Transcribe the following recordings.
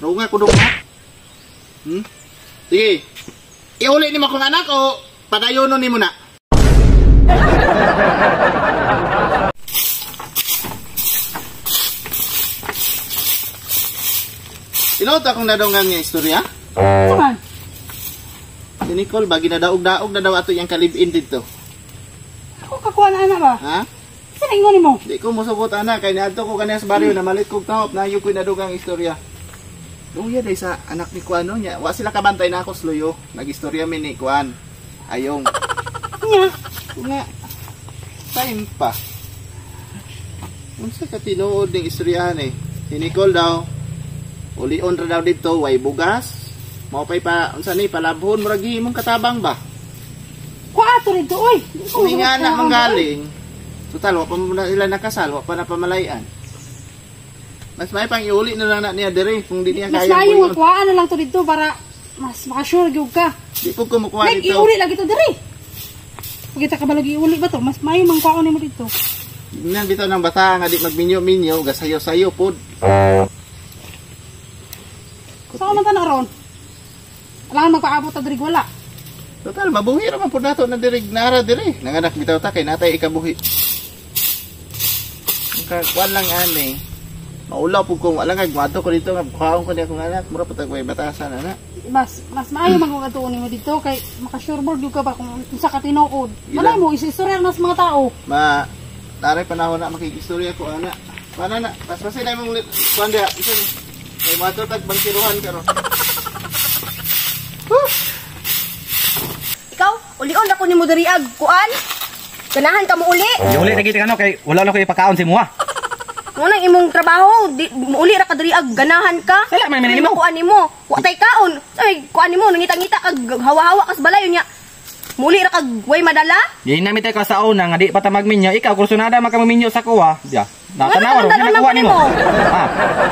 Runga ko dong ha. Sige. Iuli nimo akong anak o padayonon nimo na. Tinuod akong nadunggan nga istorya? Saan? Si Nicole ba ginadaog-daog na daw ato iyang kalib-in dito. Ako kakuha na ana ba? Ha? Saan ingon nimo? Di ko mosugot ana kay niadto ko kaniya sa baryo na malit kog tahop na ko'y nadunggang istorya. Luya day sa anak ni Kuan niya. Wa sila kabantay na ako sluyo. Nagistorya mi ni Kuan. Ayong. Nya. Nga. Time pa. Unsa ka tinuod ning istoryahan eh. Si Nicole daw ulion ra daw dito way bugas. Mao pay pa unsa ni palabhon murag imong katabang ba? Kuha ato rito oy. Kung nga na manggaling. Total wa pa mo na sila nakasal, wa pa na pamalayan. Mas may pang iuli na lang na niya dire kung di niya Mas kaya. maayo nga kuhaan na lang to dito para mas makasure gyud ka. Di po ko mukuha Like, dito. iuli lagi to dire. Pag kita kabalog iuli ba to, mas maayo mang kuhaan nimo dito. Nang bitaw ng bata nga di magminyo-minyo, gasayo-sayo pod. Saan man ta na ron? Alangan magpaabot ta diri wala. Total mabuhi ra man pud nato na diri nara dire. Nanganak bitaw ta kay natay ikabuhi. Kuan lang ani. Maulaw pud kung wala nga gwadto ko dito nga kuhaon ko niya akong anak, mura pud tag batasan ana. Mas maayo man kung atuon nimo dito kay makasure board gyud ka ba kung unsa ka tinuod. Malay mo isistorya na sa mga tao. Ma taray panahon na makikistorya ko ana. Pana na, paspasin na imong kuan diha. Isa ni. Kay moadto tag bangkiruhan karon. Ikaw, ulion ako nimo diri ag kuan. Ganahan ka mo uli. Iuli na gid ka no kay wala na ko ipakaon si muha. Muna imong trabaho, di, uli ra ka diri ag ganahan ka. Sala man nimo. Kuan nimo. Wa tay kaon. Say kuan nimo nangita-ngita kag hawa-hawa kas balay nya. Muli ra kag way madala. Di na mitay ka sa una nga di pa ta magminyo, ikaw kursunada man ka maminyo sa kuha. Ya. Natanaw ro nakuha nimo. Ha.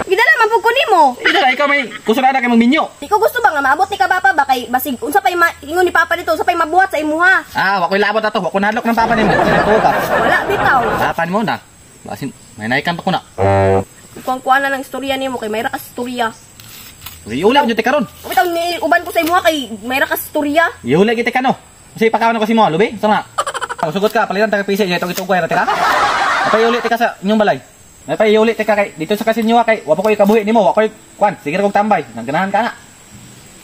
Gidala man pud ko nimo. Idala ikaw may kursunada kay magminyo. Di ko gusto ba nga maabot ni ka papa ba kay basig unsa pay ingon ni papa dito, unsa pay mabuhat sa imuha. Ah, wa koy labot ato, wa ko nahadlok ng papa nimo. Sinatuo ka. Wala bitaw. Papa nimo na. Basin may naikan pa ko na. Kuan-kuan na lang istorya nimo kay mayra ka istorya. Iula jud karon. Bitaw ni uban ko sa imuha kay mayra ka istorya. Iula gid ka no. Kasi pakaon ako si mo, lubi. Sama. Sugot ka, palitan ta ka PC nya itong itugoy ra ka. Napay uli ka sa inyong balay. Napay uli ka kay dito sa kasinyo kay wa pa koy kabuhi nimo, wa koy kwan, sige ra kog tambay. Naganahan ka na.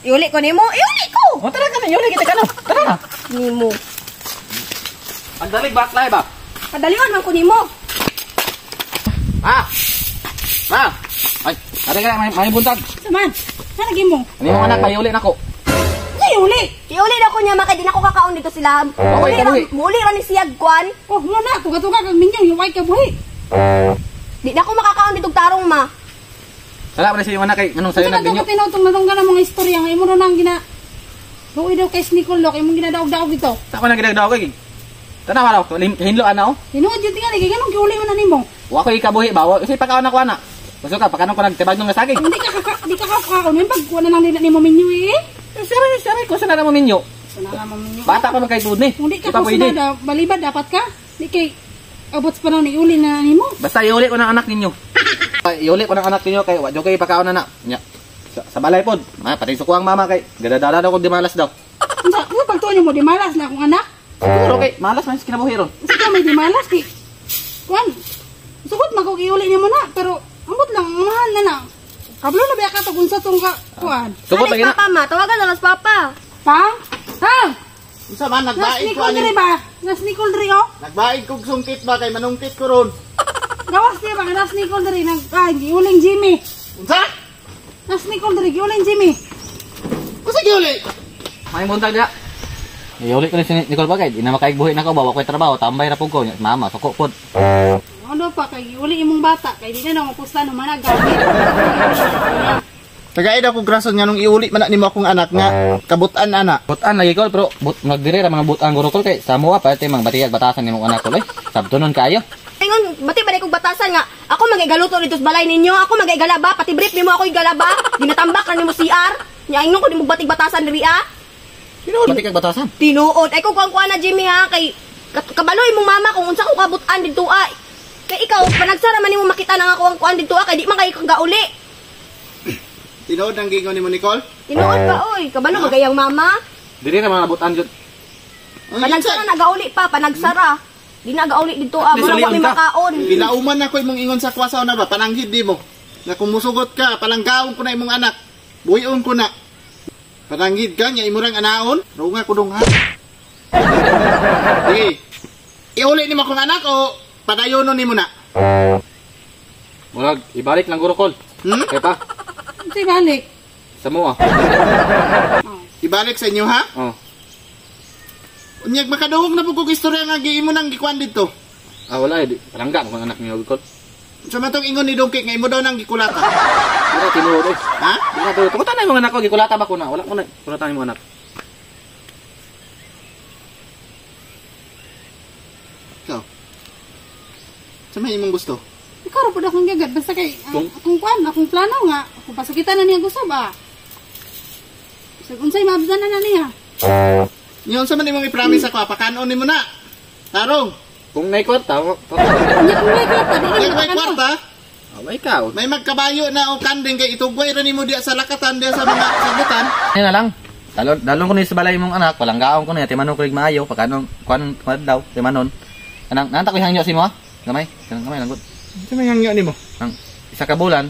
Iuli ko nimo, iuli ko. O tara ka na, iuli gid ka no. Tara na. Nimo. Ang dalig baklay ba? Padalion man ko nimo. Ah. Ah. Ay, are ka may buntag. Saman. Sana gimo. Ani mo anak paiuli nako. Iuli. Iuli na ko niya maka di na ko kakaon dito sila. Okay, muli ra, muli ra ni siyag kwan. Oh, mo na tuga-tuga kag minyo yung way ka buhi. Di na ko makakaon dito tarong ma. Sala pa sa iyong anak kay nganong sayo nagminyo. Unsa tinuod tong nadunggan ang mga istorya nga imo na nang gina Luoy daw kay Nicole kay imong ginadaog-daog dito. Sa ko nang ginadaog kay. Tanaw raw, hinlo ana oh. Tinuod jud tingali kay nganong giuli man na nimo. Wa koy ikabuhi ba? Kasi pakaon ako ana. Gusto ka pakanon ko nagtibag nga saging. Hindi ka di ka kakaon pag kuha na nang nimo minyo eh. Sara sara ko sana mo minyo. Sana mo minyo. Bata pa man kay tuod ni. Kung di ka kusunada, balibad dapat ka. Di kay abot pa na ni uli na nimo. Basta iuli ko ng anak ninyo. Iuli ko ng anak ninyo kay wa jud kay pakaon na na. Nya. Sa balay pod. Ma pati suko ang mama kay gadadala daw kog di malas daw. Unsa mo pagtuon nimo di malas na akong anak? Siguro kay malas man sa kinabuhi ron. Sige may di malas kay kuan. Sugot man kog iuli nimo na pero ambot lang mahal na na. Kablo na ba ka tag unsa tong ka kuan? Sugot lagi na. Papa ma, tawagan na lang papa. Pa? Ha? Unsa man nagbaig ko ani? Ba? Nas Nicole diri oh. Nagbaig kog sungkit ba kay manungkit ko ron. Gawas niya ba nas Nicole diri nag giuling Jimmy. Unsa? Nas Nicole diri giuling Jimmy. Unsa giuli? May buntag diha. Iuli ko ni si Nicole bagay, di na makaigbuhi na ko ba, wa ko'y trabaho, tambay ra pud ko, mama, suko pod. Ano pa kay giuli imong bata kay di na mapusta no man gamit. Tagaid ako grason nga nung iuli man na nimo akong anak nga kabutan ana. Butan lagi ko pero but nagdiri ra mga butan guro ko kay samoa pa tay mang batiyag batasan nimong anak ko oy. Sabtonon kaayo. Ingon bati ba kog batasan nga ako magigaluto dito sa balay ninyo, ako magigalaba pati brief nimo ako igalaba, ginatambak ra nimo CR. Nya ingon ko nimo batig batasan diri ah. Tinuod batig batasan. Tinuod ay ko kuan na Jimmy ha kay kabaloy mong mama kung unsa ko kabutan didto ah. Kay ikaw panagsara man nimo makita na nga ako ang kuan didto ah kay di man kay kagauli. Tinuod ang gingon nimo, Nicole? Tinuod ba oy? Kabalo magayang mama. Dili na mga nabutan jud. Ang Panagsara nagauli pa, panagsara. Di na gauli dito ah, mura Lisulion wa mi ka. makaon. Gilauman na ko imong ingon sa kwasaw na ba, pananghid di mo. Na kung musugot ka, palanggaon ko na imong anak. Buhion ko na. Pananghid ka, nya imurang anaon. Runga ko dong ha. Sige. Iuli nimo akong anak o padayonon nimo na? Murag ibalik lang guro kol. Hmm? Kay pa Unsay balik? sa mo ah. Ibalik sa inyo ha? Oh. Unyag makaduhog na po kog istorya nga giimo nang gikuan dito. Ah wala eh, palangga mo kang anak niyo kol. Sa matong ingon ni Dongkik nga imo daw nang gikulata. Wala tinuod eh. Ha? Di na tinuod. Kumusta na yung mga anak ko? Gikulata ba ko na? Wala ko na. Kulata yung mga anak. Ikaw. Sa may imong gusto? Ikaw ra pud akong gagad basta kay ang akong kuan, akong plano nga, kung pasakitan na niya gusto ba. Sa unsay maabdan na niya. Nyon sa man imong i-promise ako, pakanon nimo na. Tarong. Kung may kwarta, Unya kung may kwarta, di May na may kwarta, may ikaw. may magkabayo na o kanding kay itugway ra nimo diya sa lakatan diya sa mga sagutan. Ano na lang. Dalon, dalon ko ni sa balay mong anak, palanggaon ko niya, timanon ko rin maayo, pagkanon, kuan, kuan daw, timanon. Anang, nanta ko hangyo si mo ah? Gamay, kanang gamay lang gud. Sa may hangyo nimo? Ang isa ka bulan,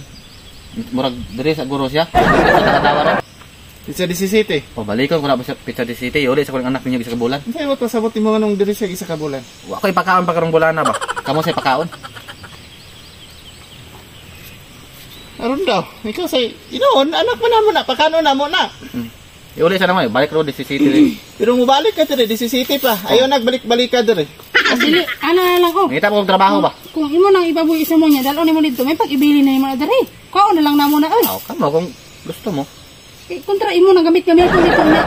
murag diri sa guro siya. Sa nakatawa ron. Sa DC City. O balikon ko na ba sa Pizza di City, uli sa kulang anak ninyo isa ka bulan. Unsay mo pasabot nimo nganong diri siya isa ka bulan? Wa ko'y pakaon pa karong bulana ba? Kamo say pakaon. Aron daw, ikaw say inoon anak mo na mo na pakanon na mo na. Iuli sa naman, balik ro di City rin. Pero mubalik ka diri DC City pa. Ayaw nagbalik-balik ka diri. Dili, ana na lang ko. Ngita mo kong trabaho ba? Kung imo nang ibaboy isa mo niya, dalon nimo dito, may pag-ibili na imo na diri. Kaon na lang namo na oy. Aw, kamo kung gusto mo. Eh, kontra imo nang gamit kami kung dito na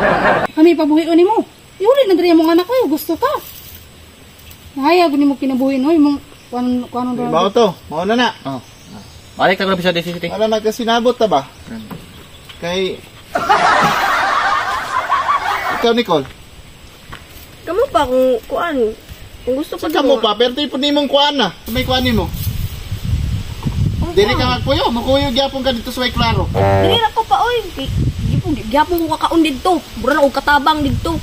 kami pabuhion nimo. Iuli na diri imong anak oy, gusto ka. Nahayag nimo kinabuhi no imong kuan kuan Mao to, mao na na. Oh. Balik ta ko Pizza di City. Para magkasinabot ta ba? Kay Ikaw Nicole, Kamo pa kung kuan. Kung gusto sa kamo pa pero tipo nimong kuan na. May kuan nimo. Dili ka magpuyo, mukuyo gyapon ka dito sa Way Claro. Dili ra ko pa oy. Gipon gyapon ko kakaon didto. Mura na og katabang didto.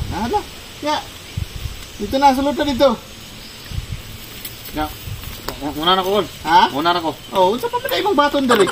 Nada. Ya. Dito na, sulod na dito. Ya. Muna na ko, Kol. Ha? Muna na ko. Oh, unsa pa man imong baton diri?